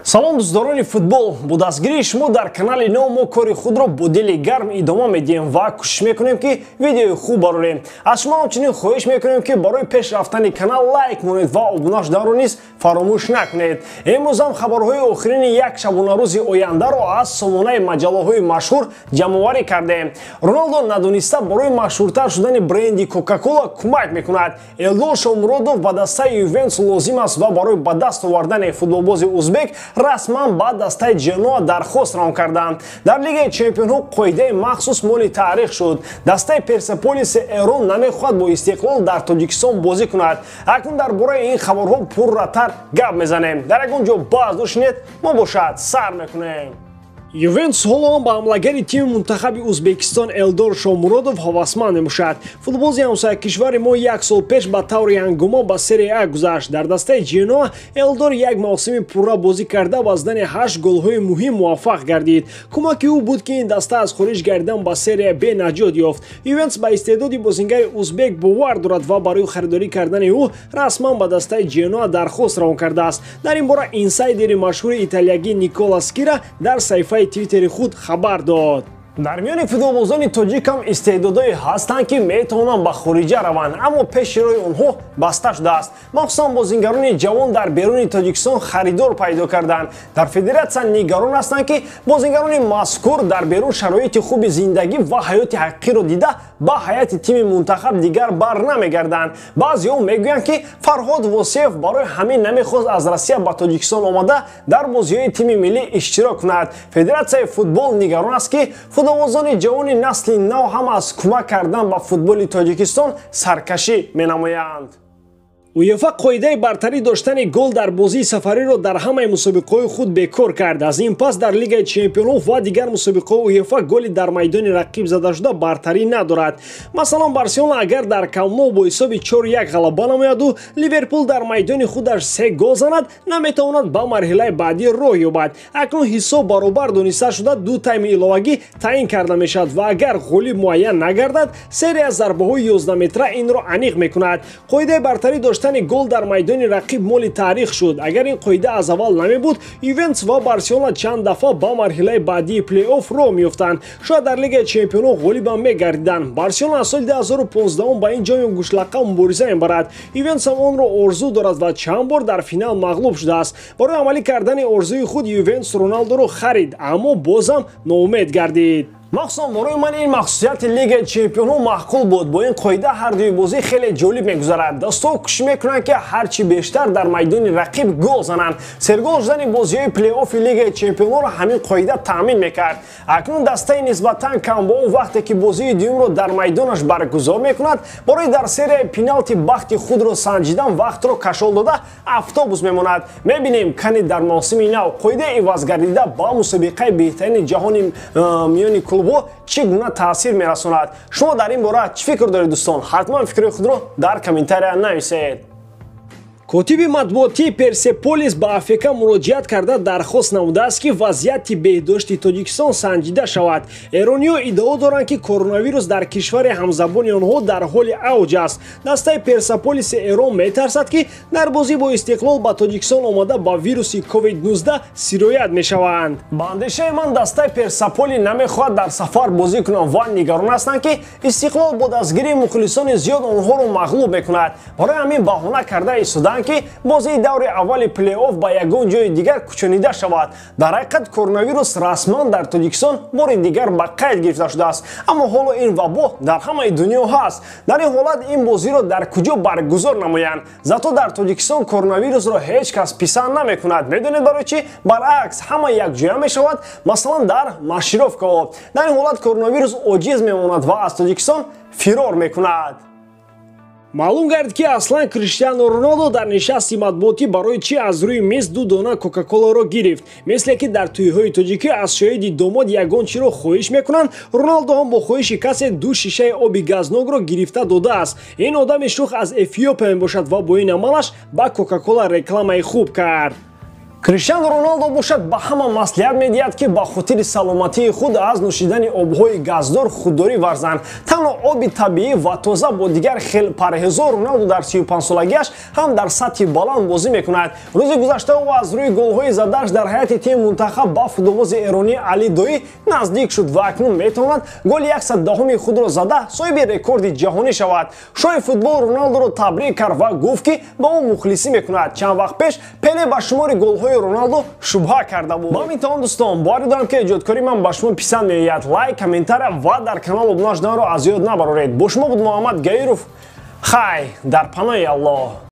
Салом, дӯстдорони футбол! Бо дастгирии шумо дар канали нав мо кори худро бо дили гарм идома медиҳем ва кӯшиш мекунем, ки видеои хуб барорем. Аз шумо ҳамчунин хоҳиш мекунем, ки барои пеш рафтани канал лайк монед ва обуна шуданро низ фаромӯш накунед. Имрӯз ҳам хабарҳои охирини як шабонарӯзи ояндаро аз сомонаи маҷаллаҳои машҳур ҷамъоварӣ кардем. Роналдо надониста барои машҳуртар шудани бренди Кока-Кола кӯмак мекунад. Элдор Шомуродов ба дастаи Ювентус лозим аст ва барои ба даст овардани футболбози узбек расман ба дастаи Ҷеноа дархост равон карданд. Дар Лигаи чемпионҳо қоидаи махсус моли таърих шуд. Дастаи Персеполиси Эрон намехоҳад бо Истиқлол дар Тоҷикистон бозӣ кунад. Акнун дар бораи ин хабарҳо пурратар гап мезанем. Дар ягон ҷо баъз ношинед, мо бошад сар мекунем. Ювентус ҳоло ҳам ба ҳамлагари тими мунтахаби Узбекистон Элдор Шомуродов ҳавасманд мебошад. Футболбози ҳамсоя кишвари мо як сол пеш ба таври ҳангома ба Серия А гузашт. Дар дастаи Ҷеноа Элдор як мавсими пурра бозӣ карда, ба задани 8 голҳои муҳим муваффақ гардид. Кӯмаки ӯ буд, ки ин даста аз хориҷ гардан ба Серия Б наҷот ёфт. Ювентус ба истеъдоди бозингари узбек бовар дорад ва барои харидорӣ кардани ӯ расман ба дастаи Ҷеноа дархост равон кардааст. Дар ин бора инсайдери машҳури италиягӣ Никола Скира дар саҳифаи Твиттери худ хабар дод. Дар миёни футболбозони тоҷик ҳам истеъдодое ҳастанд, ки метавонанд ба хориҷа раванд, аммо пеши роҳи онҳо баста шудааст. Махсусан бозингарони ҷавон дар беруни Тоҷикистон харидор пайдо карданд. Дар федератсия нигарон ҳастанд, ки бозингарони мазкур дар берун шароити хуби зиндагӣ ва ҳаёти ҳақиқиро дида, ба ҳайати тими мунтахаб дигар бар намегарданд. Баъзеҳо мегӯянд, ки Фарҳод Восеев барои ҳамин намехост аз Россия ба Тоҷикистон омада, дар бозиҳои тими миллӣ иштирок кунад. Федератсияи футбол нигарон аст, ки футболбозони ҷавони насли нав ҳам аз кӯмак кардан ба футболи Тоҷикистон саркашӣ менамоянд. УЕФА қоидаи бартарӣ доштани гол дар бозии сафариро дар ҳамаи мусобиқаҳои худ бекор кард. Аз ин пас дар Лигаи чемпионҳо ва дигар мусобиқаҳои УЕФА голи дар майдони рақиб задашуда бартарӣ надорад. Масалан, Барселона агар дар Камп Ноу бо ҳисоби 4-1 ғалаба намояду Ливерпул дар майдони худаш се гол занад, наметавонад ба марҳилаи баъдӣ роҳ ёбад. Акнун ҳисоб баробар дониста шуда, ду тайми иловагӣ таъин карда мешавад ва агар ғолиб муайян нагардад, серия зарбаҳои 11 метра инро аниқ мекунад. Қоидаи бартарӣ доштани гол дар майдони рақиб моли таърих шуд. Агар ин қоида аз аввал намебуд, Ювентус ва Барселона чанд дафъа ба марҳилаи баъдии плей-офф роҳ меёфтанд, шояд дар Лигаи чемпионҳо ғолибам мегардиданд. Барселона аз соли 2015 ба ин ҷоми гӯшлақа мубориза мебарад. Ювентус ҳам онро орзу дорад ва чанд бор дар финал мағлуб шудааст. Барои амалӣ кардани орзуи худ Ювентус Роналдоро харид, аммо бозам ноумед гардид. Махсусан барои ман ин махсусияти Лигаи чемпионҳо маъқул буд. Бо ин қоида ҳар дуи бозӣ хеле ҷолиб мегузарад. Дастҳо кӯшиш мекунанд, ки ҳарчи бештар дар майдони рақиб гол зананд. Сергол шудани бозиҳои плей-оффи Лигаи чемпионҳоро ҳамин қоида таъмин мекард. Акнун дастаи нисбатан камбоу вақте ки бозии дуюмро дар майдонаш баргузор мекунад, барои дар серияи пеналти бахти худро санҷидан вақтро кашол дода, автобус мемонад. Мебинем, кани дар мавсими нав қоидаи ивазгардида ба мусобиқаи беҳтарини ҷаҳони миёни клубҳо чӣ гуна таъсир мерасонад. Шумо дар ин бора чӣ фикр доред, дӯстон? Ҳатман фикри худро дар комментария нависед. Котиби матбуотии Персеполис ба АФК муроҷиат карда, дархост намудааст, ки вазъияти беҳдошти Тоҷикистон санҷида шавад. Эрониҳо иддао доранд, ки коронавирус дар кишвари ҳамзабони онҳо дар ҳоли авҷ аст. Дастаи Персеполиси Эрон метарсад, ки дар бозӣ бо Истиқлол ба Тоҷикистон омада, ба вируси COVID-19 сироят мешаванд. Ба андешаи ман, дастаи Персеполи намехоҳад дар сафар бозӣ кунанд ва нигарон ҳастанд, ки Истиқлол бо дастгирии мухлисони зиёд онҳоро мағлуб мекунад. Барои ҳамин баҳона карда истодаанд, ки бозии даври аввали плей-офф ба ягон ҷои дигар кӯчонида шавад. Дар ҳақиқат, коронавирус расман дар Тоҷикистон бори дигар ба қайд гирифта шудааст, аммо ҳоло ин вабо дар ҳамаи дунё ҳаст. Дар ин ҳолат ин бозиро дар куҷо баргузор намоянд? Зато дар Тоҷикистон коронавирусро ҳеҷ кас писанд намекунад. Медонед барои чӣ? Баръакс, ҳама якҷоя мешавад, масалан, дар маршировкаҳо. Дар ин ҳолат коронавирус оҷиз мемонад ва аз Тоҷикистон фирор мекунад. Маълум гардид, ки аслан Криштиану Роналдо дар нишасти матбуотӣ барои чӣ аз рӯи миз ду дона Кока-Коларо гирифт. Мисле ки дар тӯйҳои тоҷикӣ аз шоҳиди домод ягон чиро хоҳиш мекунанд, Роналдо ҳам бо хоҳиши касе ду шишаи оби газнокро гирифта додааст. Ин одами шух аз Эфиопия мебошад ва бо ин амалаш ба Кока-Кола рекламаи хуб кард. Криштиану Роналдо бошад, ба ҳама маслиҳат медиҳад, ки ба хотири саломатии худ аз нӯшидани обҳои газдор худдорӣ варзанд, танҳо оби табиӣ ва тоза. Бо дигар хел парҳезо Роналдо дар 35-солагиаш ҳам дар сатҳи баланд бозӣ мекунад. Рӯзи гузашта ӯ аз рӯи голҳои задааш дар ҳайати тими мунтахаб ба футболбози эронӣ Али Доӣ наздик шуд ва акнун метавонад голи 110-уми худро зада, соҳиби рекорди ҷаҳонӣ шавад. Шоҳи футбол Роналдоро табрик кард ва гуфт, ки ба ӯ мухлисӣ мекунад. Чанд вақт пеш Пеле ба шумори голҳои Роналдо шубҳа карда буд. Ба ҳамин тамом, дӯстон. Боварӣ дорам, ки эҷодкории ман ба шумо писанд меояд. Лайк, комментария ва дар канал обуна шуданро аз ёд набароред. Бо шумо буд Муҳаммад Гаиров. Хай, дар паноҳи Аллоҳ.